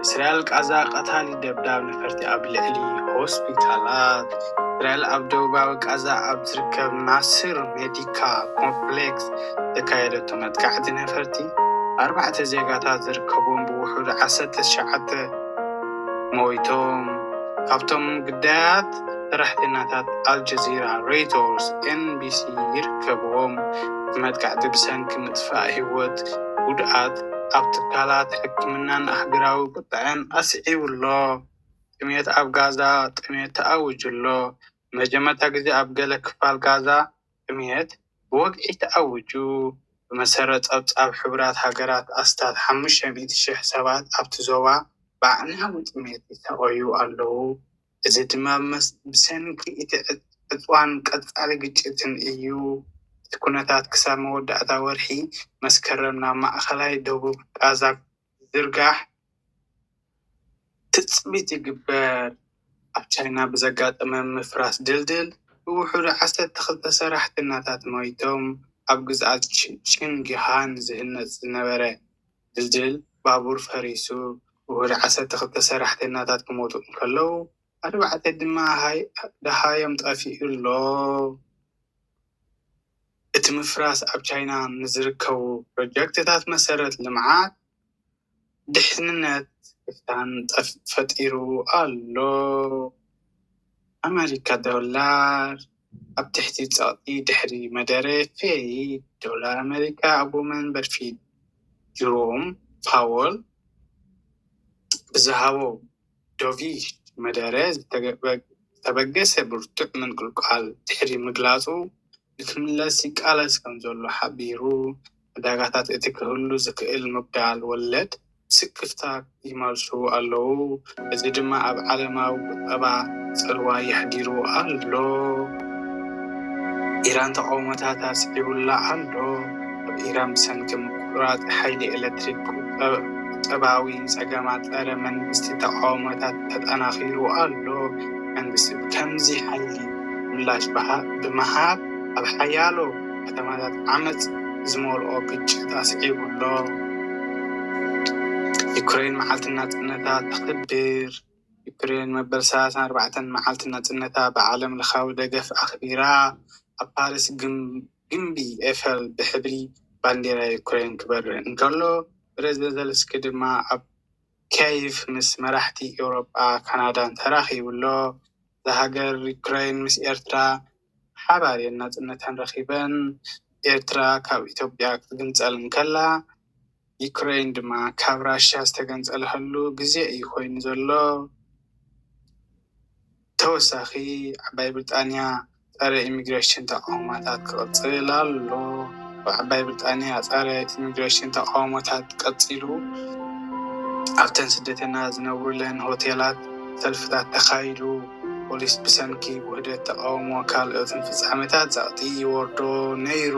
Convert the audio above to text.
እስራኤል ቃዛ ቀታሊ ደብዳብ ነፈርቲ ኣብ ልዕሊ ሆስፒታላት። እስራኤል ኣብ ደቡባዊ ቃዛ ኣብ ዝርከብ ናስር ሜዲካል ኮምፕሌክስ ዘካየደቶ መጥቃዕቲ ነፈርቲ ኣርባዕተ ዜጋታት ዝርከብዎም ብውሑዱ ዓሰርተ ትሽዓተ ሞይቶም። ካብቶም ግዳያት ሰራሕተኛታት ኣልጀዚራ፣ ሮይተርስ፣ ኤንቢሲ ይርከብዎም። እቲ መጥቃዕቲ ብሰንኪ ምጥፋእ ህይወት፣ ጉድኣት ኣብ ትካላት ሕክምናን ኣህጉራዊ ቁጥዐን ኣስዒቡ ኣሎ። ጥሜት ኣብ ጋዛ፣ ጥሜት ተኣዊጁ ኣሎ። መጀመርታ ግዜ ኣብ ገለ ክፋል ጋዛ ጥሜት ብወግዒ ተኣዊጁ። ብመሰረት ጸብጻብ ሕቡራት ሃገራት፣ ኣስታት ሓሙሽተ ሚእቲ ሽሕ ሰባት ኣብቲ ዞባ ብኣዕናዊ ጥሜት ይሳቐዩ ኣለዉ። እዚ ድማ መስ-፣ ብሰንኪ እቲ ዕጽዋን ቀጻሊ ግጭትን እዩ። እቲ ኩነታት ክሳብ መወዳእታ ወርሒ መስከረም ናብ ማእከላይ ደቡብ ጋዛ ዝዝርጋሕ ትጽቢት ይግበር። ኣብ ቻይና ብዘጋጠመ ምፍራስ ድልድል ብውሑዱ ዓሰርተ ክልተ ሰራሕተኛታት ሞይቶም። ኣብ ግዝኣት ሺ-፣ ሺንግሃን ዝህነጽ ዝነበረ ድልድል ባቡር ፈሪሱ፣ ብውሑዱ ዓሰርተ ክልተ ሰራሕተኛታት ክሞቱ እንከለዉ፣ ኣርባዕተ ድማ ሃይ-፣ ደሃዮም ጠፊኡ ኣሎ። እቲ ምፍራስ ኣብ ቻይና ንዝርከቡ ፕሮጀክትታት መሰረት ልምዓት ድሕንነት ክፍታን ጠፍ-፣ ፈጢሩ ኣሎ። ኣመሪካ ዶላር ኣብ ትሕቲ ጸቕጢ ድሕሪ መደረ ፌድ። ዶላር ኣመሪካ ኣቦ መንበር ፌድ ጀሮም ፓወል ብዝሃቦ ዶቪሽ መደረ ዝተገበ-፣ ዝተበገሰ ብርቱዕ ምንቅልቃል ድሕሪ ምግላጹ፣ ንክምለስ ይቃለስ ከም ዘሎ ሓቢሩ። ዕዳጋታት እቲ ክህሉ ዝኽእል ምጉዳል ወለድ ስክፍታ ይመልሱ ኣለዉ። እዚ ድማ ኣብ ዓለማዊ ቁጠባ ጽልዋ የሕዲሩ ኣሎ። ኢራን ተቃውሞታት ኣስዒቡላ ኣሎ። ኣብ ኢራን ብሰንኪ ምቁራጽ ሓይሊ ኤሌክትሪክ ቁጠ-፣ ቁጠባዊ ጸገማት ጸረ መንግስቲ ተቃውሞታት ተጠናኺሩ ኣሎ። መንግስቲ ብከምዚ ሓይሊ ምላሽ ብሃ-፣ ብምሃብ ኣብ ሓያሎ ከተማታት ዓመጽ ዝመልኦ ግጭት ኣስዒቡ ኣሎ። ዩክሬን መዓልቲ ናጽነታ ተኽብር። ዩክሬን መበል ሰላሳን ኣርባዕተን መዓልቲ ናጽነታ ብዓለም ለኻዊ ደገፍ ኣኽቢራ። ኣብ ፓሪስ ግም-፣ ግምቢ ኤፈል ብሕብሪ ባንዴራ ዩክሬን ክበርህ እንከሎ፣ ፕሬዚደንት ዘለንስኪ ድማ ኣብ ኪየቭ ምስ መራሕቲ ኤውሮጳ ካናዳን ተራኺቡ ኣሎ። እዛ ሃገር ዩክሬን ምስ ኤርትራ ሓባር እየን ናጽነተን ረኺበን። ኤርትራ ካብ ኢትዮጵያ ክትግንጸል እንከላ፣ ዩክሬን ድማ ካብ ራሽያ ዝተገንጸለሉ ግዜ እዩ ኮይኑ ዘሎ። ተወሳኺ፣ ዓባይ ብሪጣንያ ጸረ ኢሚግሬሽን ተቃውሞታት ክቕጽል ኣሎ። ኣብ ዓባይ ብሪጣንያ ጸረ ኢሚግሬሽን ተቃውሞታት ቀጺሉ። ኣብተን ስደተና ዝነብሩለን ሆቴላት ሰልፍታት ተኻይዱ። ፖሊስ ብሰንኪ ውህደት ተቃውሞ ካልኦትን ፍጻሜታት ጸቕጢ ይወርዶ ነይሩ።